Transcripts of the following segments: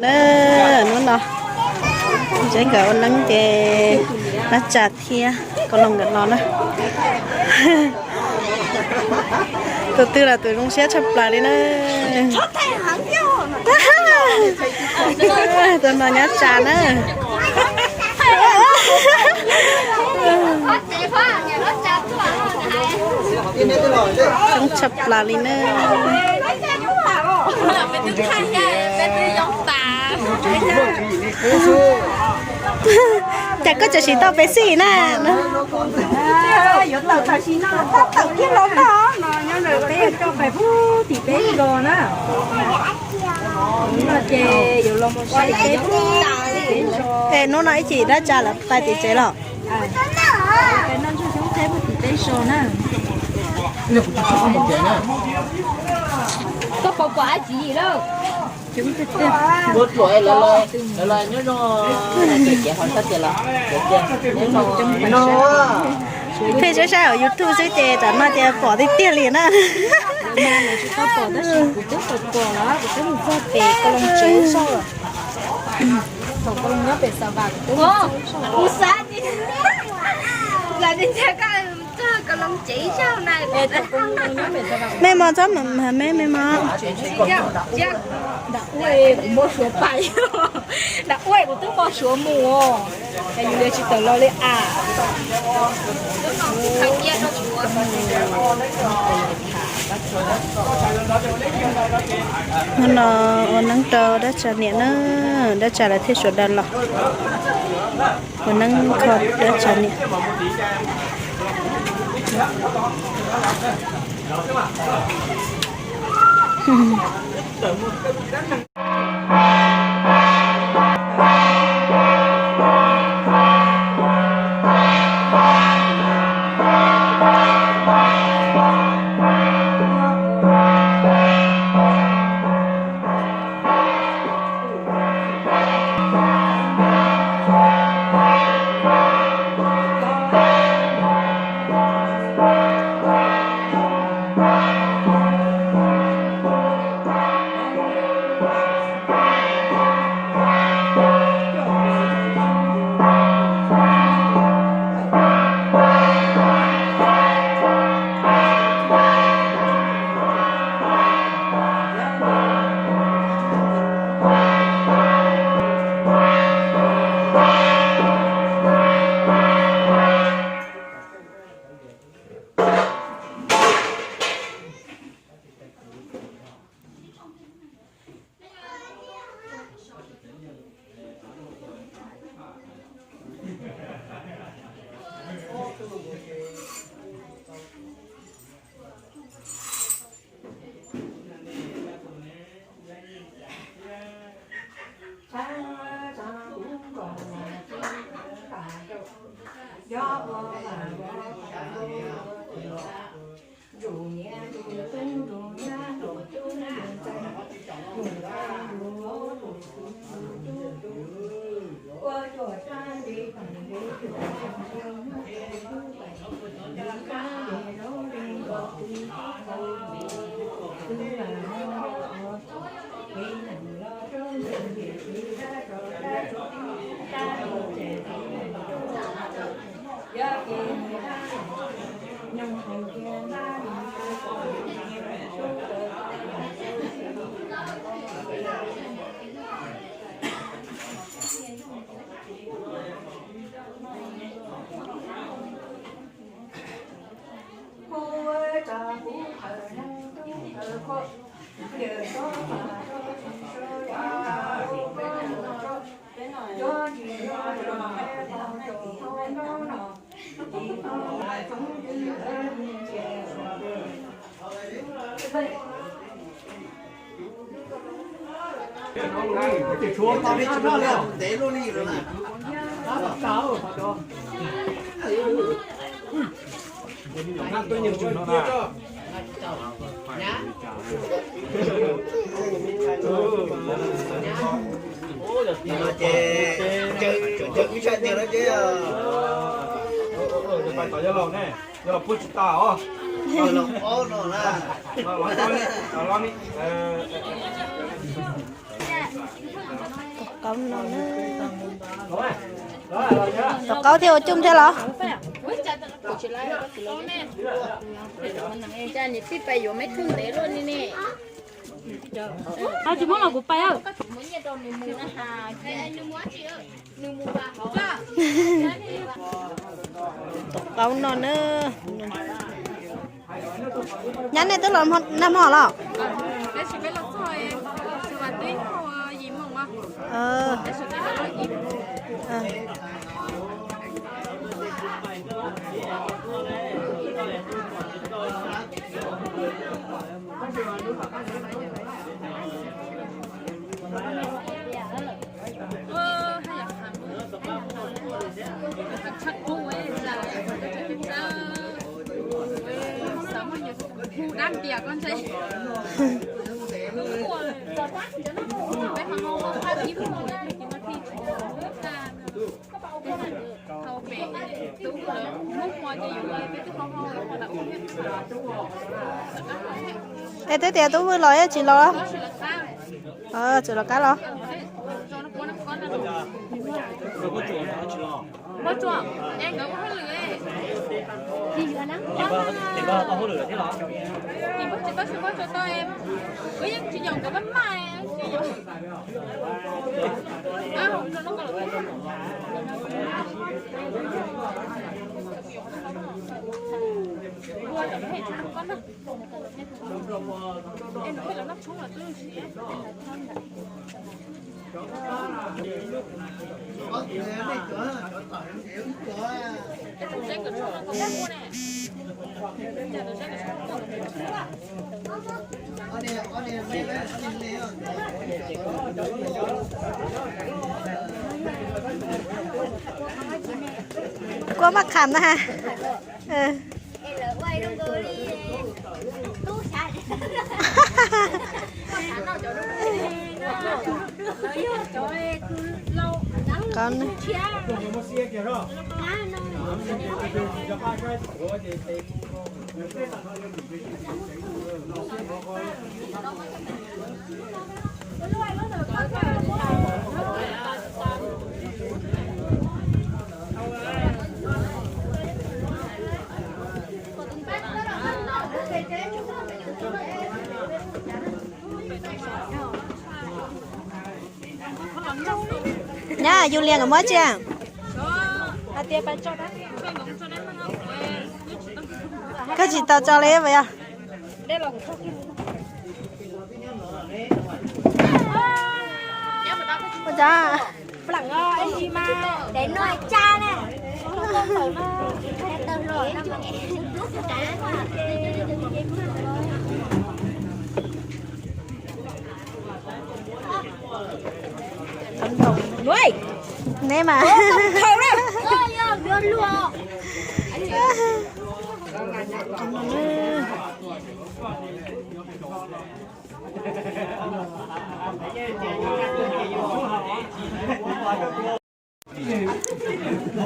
Na, hnub no Ntsev nkawd ua neeb ces Dab Tsa thiab Kau Loos nkawd los na. Tus twg los tus zoo siab tshaj plaws li na. Tus no nyob tsa na. Coob tshaj plaws li na. Cas koj tseem siv tau Pepsi na? Yuav tawm tam sim no tab tawm kiag los tau no, nyob ntawm peb coj pais pub tim peb zos na. Hnub no ces yuav los mus saib peb pub tim peb zos. Es hnub no ib chim Dab Tsa lawv pais tim tsev los? Pais noj ntsuag xyoob thaib pub tim peb zos na. Koj pom kuv ab tsi lawm. Ua tsuam lawv los nyob zoo, ces ho sab tias los. Pheej saib saib hauv YouTube xwb ces tam no ces pom tiag tiag li na. Tsis tau pom tab sis kuv twb pom pom los kuv twb mus txog pem Kau Loos tsev zog. Thaum Kau Loos nyob pem Xav Vam kuv twb mus txog zog. Mej mos txhob me me mos. Nram ua kuv npau suav pais, nram ua kuv twb npau suav mus, es yus li tsis tawm los li as. Hnub no ua neeb rau Dab Tsa niam na, Dab Tsa lawv thiaj sawv daws los ua neeb kho Dab Tsa niam. Ces ntsaws ib sab tiag lawm ces yog los puag tsis tas os. Los ob no na. Los, los, los, los, los. Tus qaub thiab ua coj thiab los? Tsis muab los kuv pais. Tus qaub no na. Nyab, nej twb los nag hmo los? Es twb tias Tub Vwj los tsis los? Tsis los qab los. Kua maj kham na ha. Nyab, yus lias nkawd muab tsi? Koj tsis tau tso li puas yog? Ua tsav. Neb mas.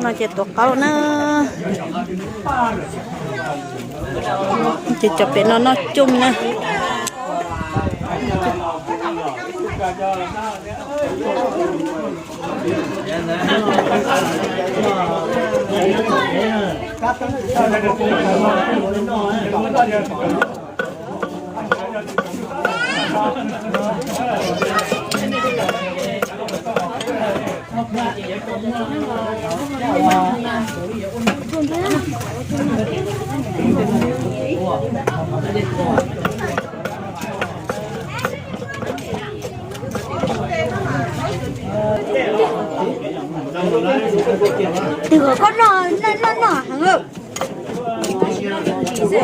No ces tuav qaub na. Ces cov pem no noj cooj na. Twg koj noj noj noj heev.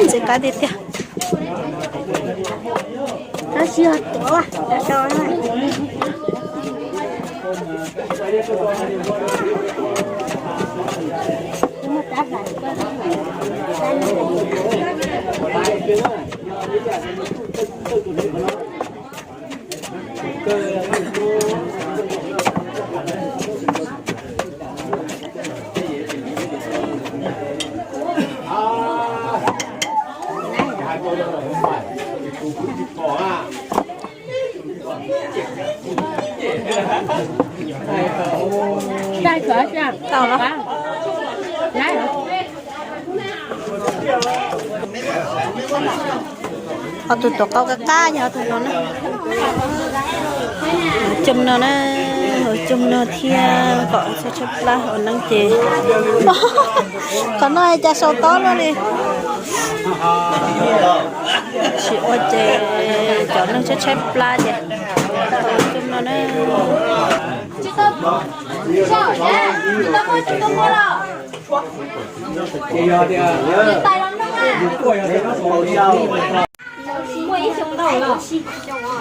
Ntxim qab tiag tiag. Tab sis yog tuav Tau los? Ho tus tuam qau qab qab yog tus no na. Hauv coj no na, hauv coj no thiab kom tshaib tshaib plab ua neeb ces. Qhov no cas sau tob luaj li. Tsis ua ces cov neeg tshaib tshaib plab ces hauv coj no na. Muaj ib xyoo ntau los, ob xyoo los,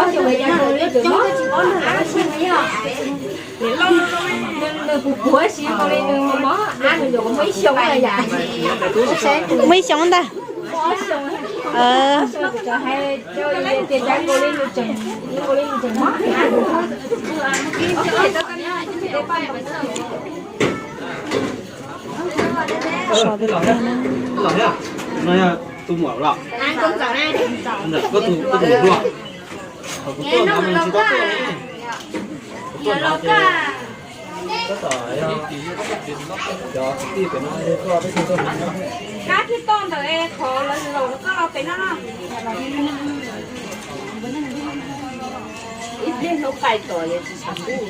ob xyoo los, nws puv puv si li nws mob, ab, nws muaj ib xyoo yam. Muaj ib xyoo ntag. Tus muam los, koj tus muam dua. Kab twb toj ntawm qhov lawv laus rau koj los pem no no. Ib pliag hnub qaij tom yuav tsis tshav kub.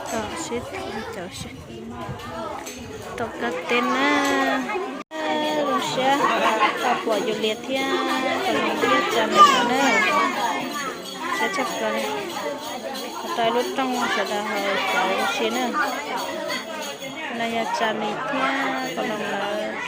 Tom sib, tom sib, tom kab teb na. Zoo siab tau pom Yus Lias thiab Pov Loos thiab Tsa Lis no na. Siab tshaj plaws li. Ho tau ib lub rooj sawv daws haus cov ua si na. No yog Tsa Lis thiab Pov Loos lawv rooj na.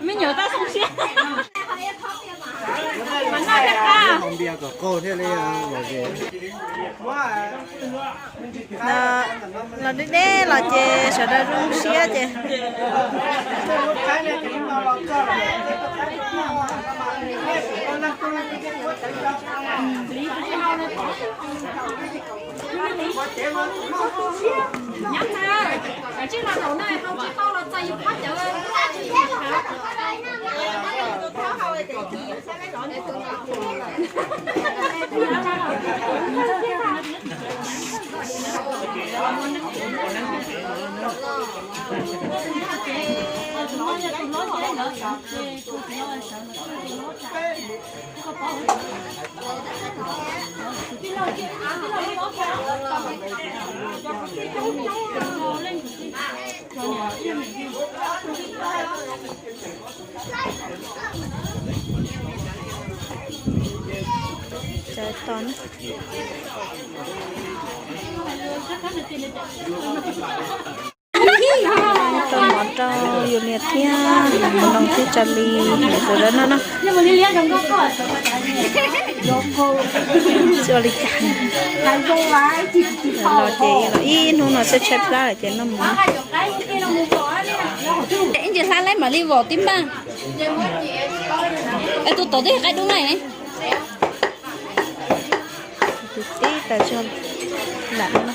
Me nyuam tau xoo siab. Mas noj tag. Los deb deb los ces sawv daws zoo siab ces. Tsawv to na. Rau mov rau Yus Lias thiab Pov Loos thiab Tsa Lis sawv daws noj no. Tsis ua li cas. Los ces los ib hnub no tshaib tshaib plab lawm ces noj mov. Ib ntsis hlab laib mam li vom tib npaj. Es tus tod twb yog qaib dub na. Tus tib tas tso lam no.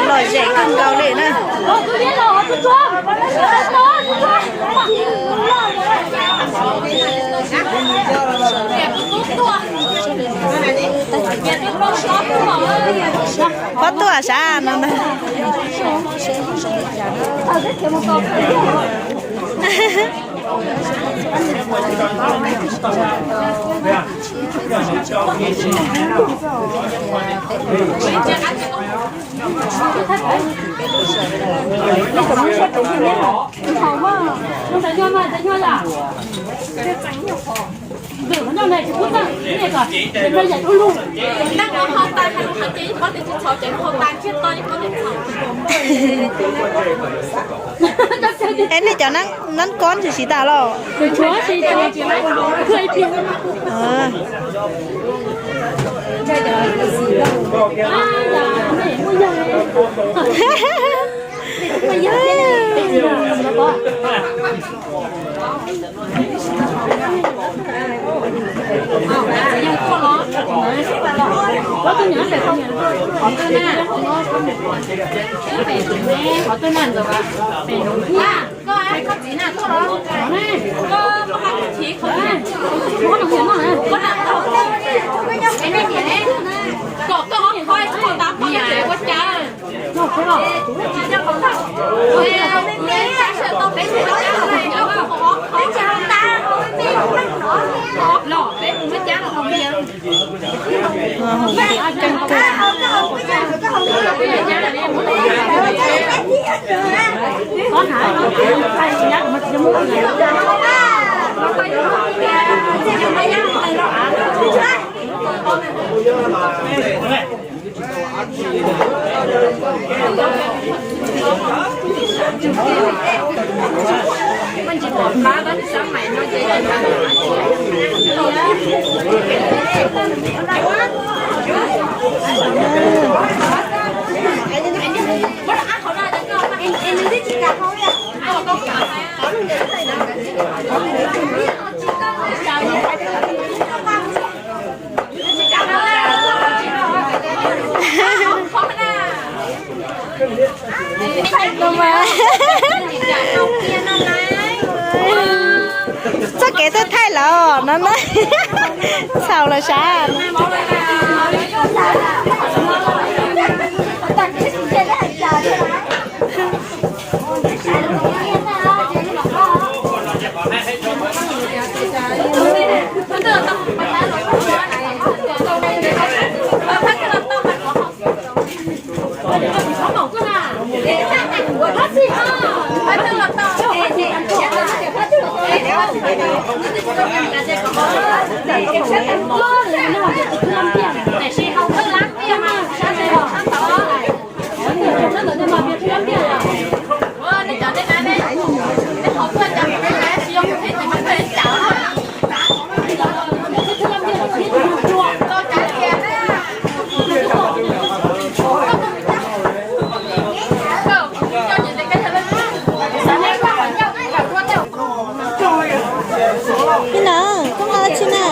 Lawv lom zem kawg nkaus li na. Pob tuaj sav no ntag. Es nej cov nab kob tsis siv tas los? Txoj kev thaij thaij lawm no na. Txhaum lawm sav. Ib na, koj nqa tsi na?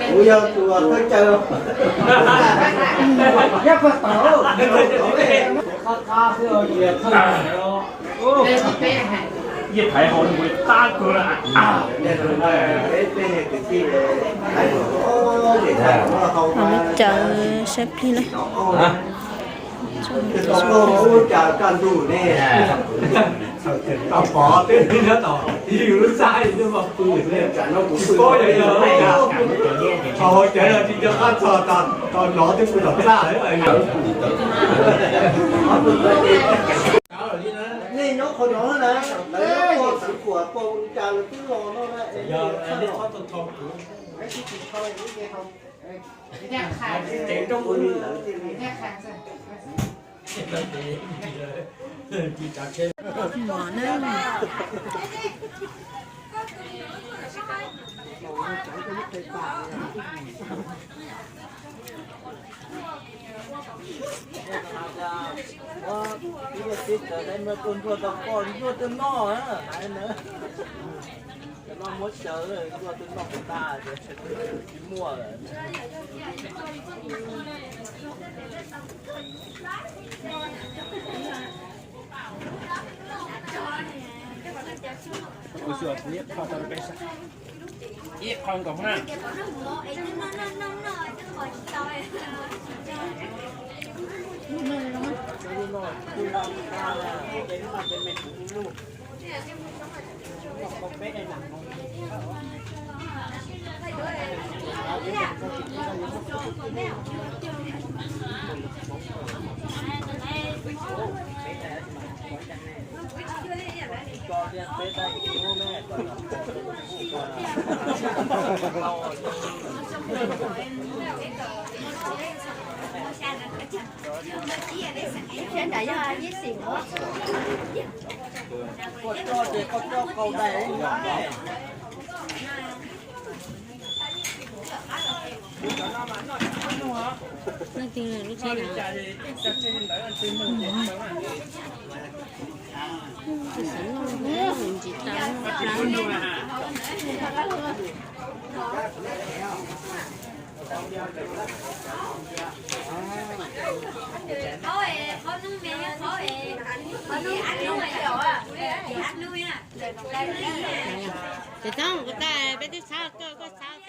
Kuv yog tus thawj cawv. Yog pag tau, qab qab xwb, yog thawj cawv. Yeej phaiv hauv nws tab kawg. Cawv saib plig na. Ub cas kaj ntug ne. Tau pov twb nyob tom yus lub txaj twb mas pw, tsis paub yog yog cas. Qhov hauv cawv no tsis nco qab txog tau hnov twb pw tom txaj. Nej nyob qhov no na, lawv nyob pog Xwm Khuam pog Lis Cas lawv twb los no na. Ua, ib tug txiv tawv dais mas tua ntsuag tau pom ntsuag twb noj na, hais na. Cov no muab cawv ntsuag twb noj puas tag, tsis muaj lawm. Ib qho nkaus na. Thiab nram yog ib xim no. Koj tso ces koj tso kaus dais. Leej twg lub tsheb na? Ntsis tau. Ces txhob kuv tas peb twb txhob koj, koj txhob.